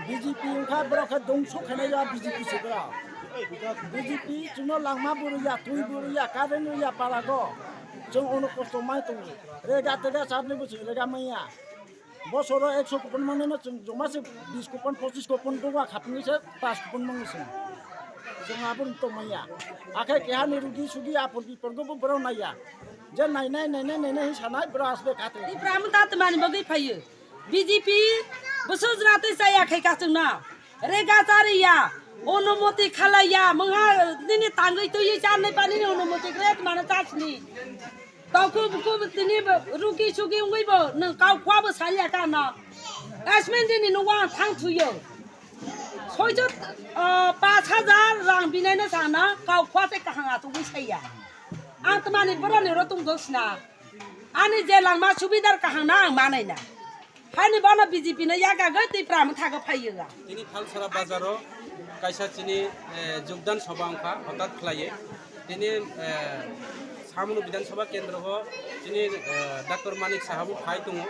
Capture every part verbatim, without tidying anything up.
B J P wngkha borok khe dongso khainai ya B J P se borok. B J P chwngno langma bo rwya, twi bo rwya, current rwya palago. Chwng ono kosto mai tongo. Rega tega charni bo chwng rega manya. Bosoro ekso kupon mangnai no chwng joma se bis kupon, pochis kupon doga khapni se pas kupon mangni se. Chwng abo tong manya. Akhai keha ni rugi sugi apor bipor go bo borok naiya. Je nainai, nainai, nainai hin sanai borok asbe kate. Tipra mo tat mani bagwi phaio. B J P bwswk jora tei chaya khai kachwngno. Rega chariya, onumoti khalaiya, mungha nini tangwi twiwi charnai panini onumoti kre mano chachni. Tokhu bukhu tini ruki sugi wngwi bo nwng kau khwa bo saliya ka no. Asmen jini nungwa thang thuyo. Soijo, ah, paanch hajar rang binaino sana kau khwa se kahang achugwi saiya. Ang tmani boroni oro tong dosna. Ani je langma subidar kahang na ang manai na. Hani bono B J P no yagagwi tei pram thago phaiyo ga. Tini Thalsara bazaro kaisa chini, eh, jogdan sabha wngkha hotat khlaiye. Tini, eh, Samunu Bidhan Sabha kendro o chini, eh, Doctor Manik Saha bo phai tongo.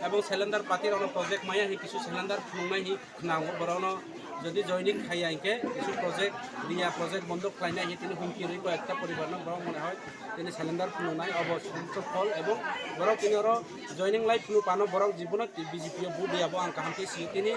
Ebong cylinder pati rokno project maya hi kisu cylinder phunuknai hi khwnango borokno jodi joining khaiya hinkhe kisu project riya project bondo khlainai hi tini humki rwi koi ekta poribar no borok mone hoi tini cylinder phunuknai obo sumsok phol ebong borok tini oro joining lai phunuk pano borok jibono B J P o vote riya bo ang kaham khe sio tini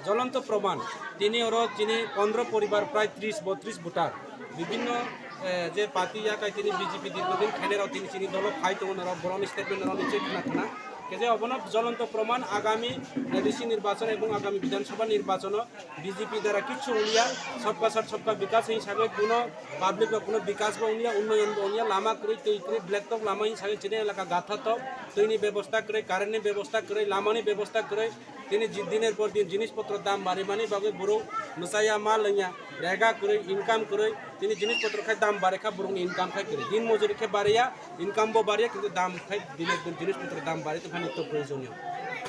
jolonto proman tini oro tini pondro poribar prai tris botris voter bibinno, eh, je party ya kai tini B J P dirghodin khainai rok tini chini dolo phai tongo norok borokni statement norok ni chek khna khna khe je obono jolonto proman agami A D C nirbachon ebong agami Bidhan Sabha nirbachono B J P dara kichu wngya, sabka sath sabka bikas hing sagwi kuno public rok kuno bikas bo wngya, unnoyon bo wngya, lama kwrwi, twi kwrwi, black top lama hing sagwi chini elaka gatha top, twini bebosta kwrwi, current ni bebosta kwrwi, lama ni bebosta kwrwi, tini ji-, diner por din jinis potro dam barimani bagwi borok mwchaya ma lwngya, rega kwrwi, income kwrwi, tini jinis potro khai dam barai kha borokni income khai kwrwi, din mojori khe bariya, income bo bariya, kintu dam khai dine din jinis potro dam barai tongkha nitto proyojoniyo.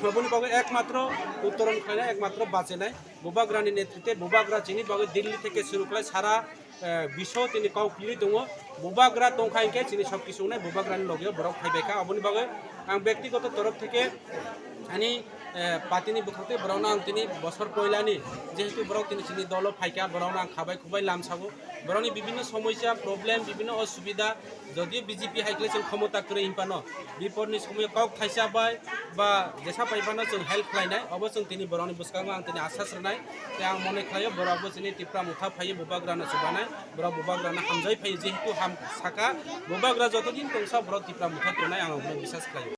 Aboni bagwi ekmatro uttoron khlainai, ekmatro bachenai. Bubagrani netrite bubagra chini bagwi Delhi theke suru khlai sara, eh, biswo tini kok pili tongo. Bubagra tongkha hinkhe chini sob kisu wngnai bubagrani logio borok phaibai kha. Aboni bagwi ang bektigoto torof theke ani, eh, patini bwkhak tei borokno ang tini bosor poilani jehetu borok tini chini dolo phaikha borokno ang khabai khubai lamsago. Borokni bibinno somosya, problem, bibinno osubida, jodio B J P hai khlai chwng khomota kwrwi hinphano, biporni somoyo kok thaisa bai ba jesa pai phano chwng help khlainai, obo chwng tini borokni bwskango ang tini asas rwnai, tei ang mone khlaio borokbo chini Tipra Motha phaiwi bubagrano chubanai, borok bubagrano hamjai phaiwi, jehetu ham saka, bubagra jotodin tongsa borok Tipra Motha tongnai, ang abono bisas khlaio.